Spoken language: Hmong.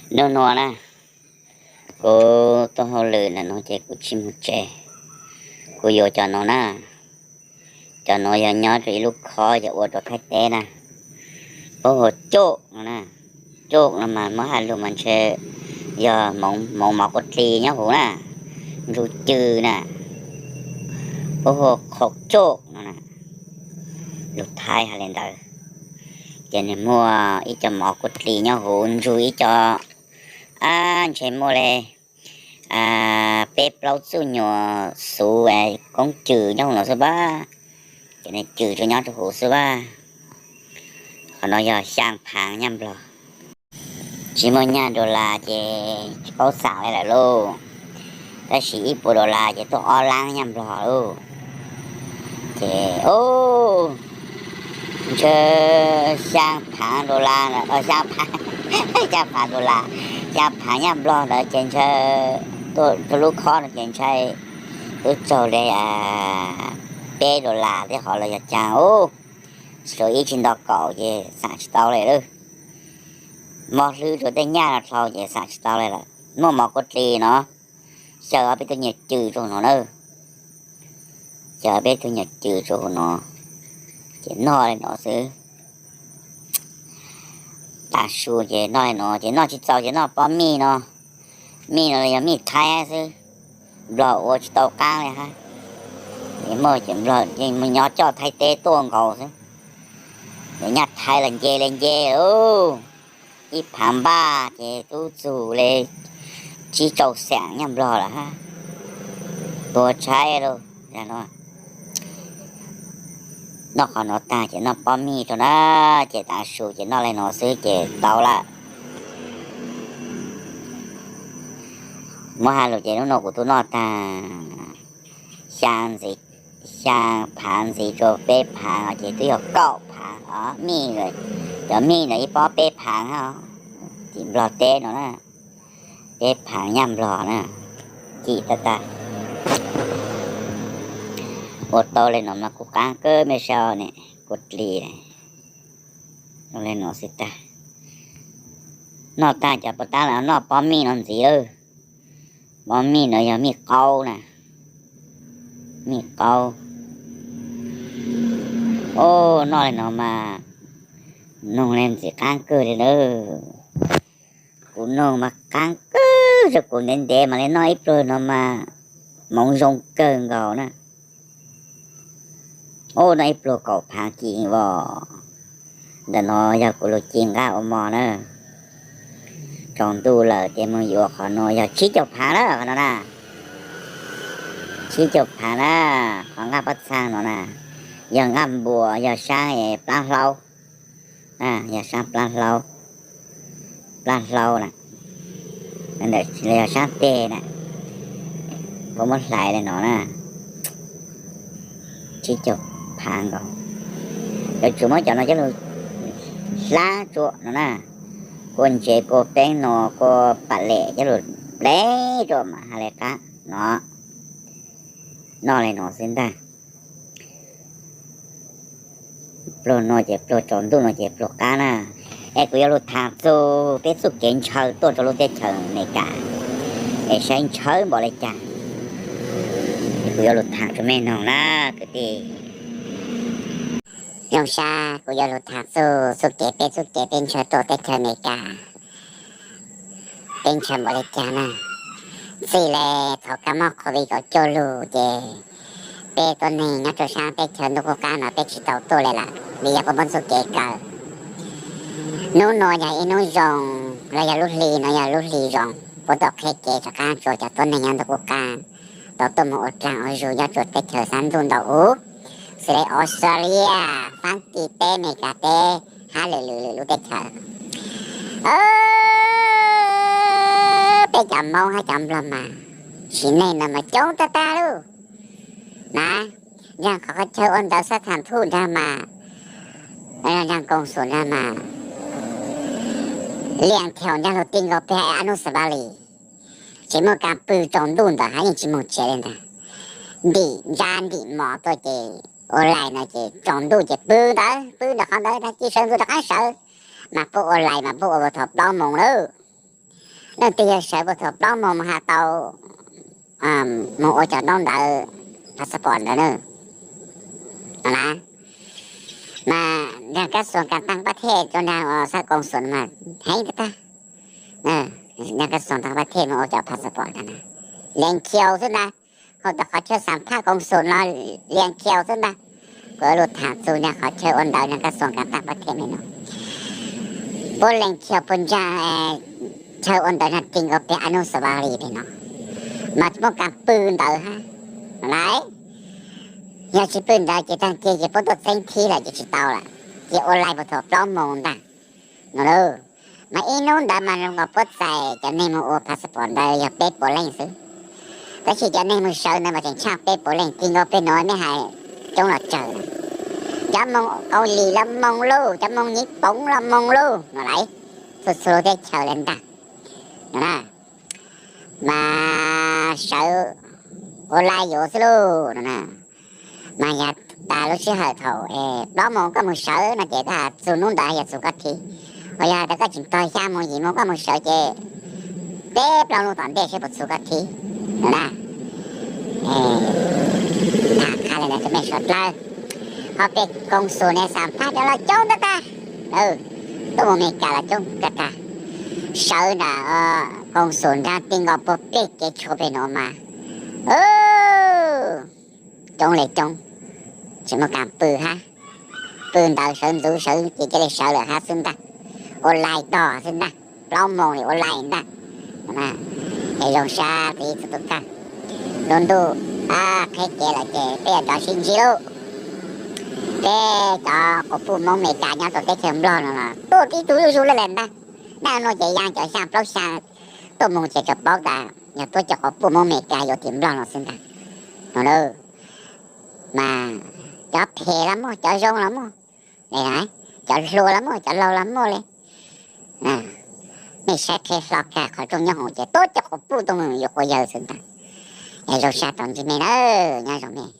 Hnub no na, kuv tuaj hauj lwm ntawm no ces kuv tsis mus tsev, kuv yuav cov no na. Cov no yog nyob rau ib lub khob yog ua rau Thaib teb na, puab hu coj no na. Coj no mas muab hais lus mas ntshe yog hmoov mov kua dlig nyob huv na, ntsuj cw na, puab hu qhaum coj no na, lus Thaib hais li ntawd. Ces nws muaj ib co mov kua dlig nyob huv, ntsuj ib co, ab, ntshe muaj li peb plaub txuj nyuag xuv koob cws nyob huv no xwb pab. Ces nws cws rau nyob rau huv xwb pab. Qhov no yog xyaa phaav nyaj Nplog. Tsis muaj nyaj dollar ces tsis paub xaam li lawm lauj. Tab sis ib puas dollar ces tuaj ob laab nyaj Nplog lauj. Ces ntshe xyaa phaav dollar, xyaa phaav, xyaa phaav dollar, xyaa phaav nyaj Nplog ntawd ces ntshe tuaj rau lub khob no ces ntshe twb txaug li peb dollar thiab hov los yog caag ub. Tsis tau ib tsis nto kaum ces xaam tsis tau li lawm. Mob hlwb rau tej nyaj no dhau ces xaam tsis tau li lawm. Muaj mov kua dlig no, xyaw ob peb tug nyuag cws rau no na. Xyaw ob peb tug nyuag cws rau no, ces noj li no xwb. Tav su ces noj li no, ces noj tsis txaus ces noj pob mij no. Mij no yog mij Thaib xwb, Nplog ua tsis tau qaab li hab. Es muaj ces Nplog yeej nyob coj Thaib teb tuaj nkaus xwb. Nyaj Thaib los nce li nce lauj, ib phaav npaj ces tub txug li tsib rau xees nyaj Nplog lawm hab. Tuag tshaib lauj. Noj qhov no taag ces noj pob mij rau na, ces tav su ces noj li no xwb ces tau lawm. Muab has lug ces hnub no kuv tub noj taag xyaa ntxiv, xyaa phaav ntxiv rua peb phaav ces twb yog kaum phaav os. Mij, cov mij ntawd ib pob peb phaav hab, tim Nplog teb no na, peb phaav nyaj Nplog na, cim tag tag. Ua tau li no mas kuv qaab kawg mej saib ne, kuv dlig li no xwb tag. Noj tag cov puas tab los noj pob mij no ntxiv lawm. Pob mij no yog mij qaub na, mij qaub. Au, noj li no mas noog li ntxiv qaab kawg li lawm. Kuv noog mas qaab kawg, rau kuv ntev ntev mas li noj ib pluag no mas hmoov zoo kawg nkaus na. Au, noj ib pluag kaum phaav kim os. Ntawm no yog kuv lug ci nqaj ua mov na. Tsaus ntuj lawm ces moog yuav qhov no yog tsib caug phaav na, qhov no na. Tsib caug phaav na, qhov nqaj pob txhaa no na. Yog nqaj npuas, yog saab plaab hlaub, yog saab plaab hlaub, plaab hlaub na, yog saab teg na, puab muab hlais li no na. Tsib caug phaav nkaus, yuav tsum muab cov no coj lug hlab tsua no na. Kua ntsev kua peeb no, kua pam lem coj lug plev tsua mas has li qab no. Noj li no xwb ntag. Pluag no ces pluag tsaus ntuj no ces pluag qab na. Es kuv yuav lug thaam txug peb txuj kev ntshaw tuaj rau lub teb chaws Amelikas, es saib ntshaw npaum li cas. Es kuv yuav lug thaam rau mej noog na kwv tij. Nyob sab kuv yuav lug thaam txug txuj kev peb txuj kev peb ntshaw tuaj teb chaws Amelikas, peb ntshaw npaum li cas na. Txij li thaum kab mob COVID kaum cuaj lug ces peb tuab neeg nyob rau saab teb chaws ntuj qub qab no peb tsis tau tuaj li lawm vim yog puab muab txuj kev kaw. Hnub no yog ib hnub zoo, los yog lub hli no yog lub hli zoo, puab tau qheb kev rov qab rua cov tuab neeg nyob ntuj qub qab tau tuaj moog ua dlaag ua zug nyob rua teb chaws saab ntuj ntau ub, xws li Australia, Faab Kis teb, Amelikas teb, hab lwm lwm lub teb chaws. Peb cov Moob hab cov Nplog mas, sim neej no mas coob tag tag lauj. Na, nraag qhov qhov chaw ua ntawv xab tham thuj nraag mas, nraag koos xum nraag mas, liam theem nraag lug ti nkaus peg ab nub xav vaj li. Tsis muaj kaam pw tsaus ntuj ntawd hab yeej tsis moog tsev li ntag. Ntim ntsa ntim mos tuaj ces ua lais no ces tsaus ntuj ces pw ntawd, pw ntawm qhov ntawd tag kis sawv ntxuv rov qaab sawv, mas puab ua lais mas puab ua thaum plaub moos lawm. Leej twg yog sawv puag thaum plaub moos mas has tau mus ua cov ntaub ntawv passport ntawd na. No na, mas nrog kab xuas kas tag pab thej rau nrog xab koos xum mas heev tag tag. Nrog kab xuas tag pab thej mus ua cov passport ntawd na, lees khiaus xwb ntag. Hauv tom qhov chaw xam phaj koos xum no lees khiaus xwb ntag. Kuv lus tham txug nrog qhov chaw ua ntawv nrog kab xuas kas tag pab thej me no, puab lees khiaus puag nraag chaw ua ntawv nrog ti nkaus peg Anusawari peg no, mas muaj kas pw ntawd hab. Lais, yog tsis pw ntawd ces tag kis ces puab tuaj txeeb thib lawm ces tsis tau lawm, ces ua laij puag thaum plaub moos ntag no lauj. Mas ib hnub ntawd mas zoo nkaus puab txais cov neeg mus ua passport ntawd yog peb puas leej xwb, tab sis cov neeg mus sawv ntawd mas tseem tshaaj peb puas leej, ti nkaus peg nuav mej hais coob los tsawg na. Cov Moos Kaus Lim los moog lauj, cov Moos Nyiv Poov los moog lauj no lais, txhua txhua lub teb chaws le ntag no na. Mas sawv ua laij yuav xwb lauj no na. Mas yog tas lub sij hawm thaum plaub moos koj mus sawv no ces tab txug hnub ntawd yog txug koj thib. Ho yog tas koj tseem tog xya moos yim moos koj mus sawv ces peb plaub hnub tom ntej seb puas txug koj thib no na. Tham qha le ntawd rau mej suav dlawg. Ho peg koos xum ne xam phaj cov los coob tag tag, tuaj mus Amelikas los coob tag tag. Sawv nram koos xum nraag ti nkaus puag peg kev tshua peg nuav mas coob le coob, tsis muaj kas pw hab. Pw ntawd sawv ntxuv sawv ces cia li sawv lawm hab xwb ntag. Ua laij tog xwb ntag, plaub moos li ua laij ntag. Es zoo sab peb txhua tus kawg. Lub ntuj qheb kev lawm ces peb yuav rov sib ntsib lauj. Peb cov quas puj Moob Amelikas nyob rau teb chaws Nplog no los tuaj tib tug zuj zus le lawm ntag. Dab nuav ces yaa cov xyaa plaub xyaa tuaj mus ces tsuas paub tas yog tuab cov quas puj Moob Amelikas yuav tim Nplog no xwb ntag no. Mas cov phem los muaj, cov zoo los muaj, cov hluas los muaj, cov laug los muaj li. Mej saib qheb hlo kag qhov rooj nyob hoom ces tuab cov quas puj tuaj mus yuav quas yawg xwb ntag. Es zoo sab tau ntsib mej na, nyob zoo mej.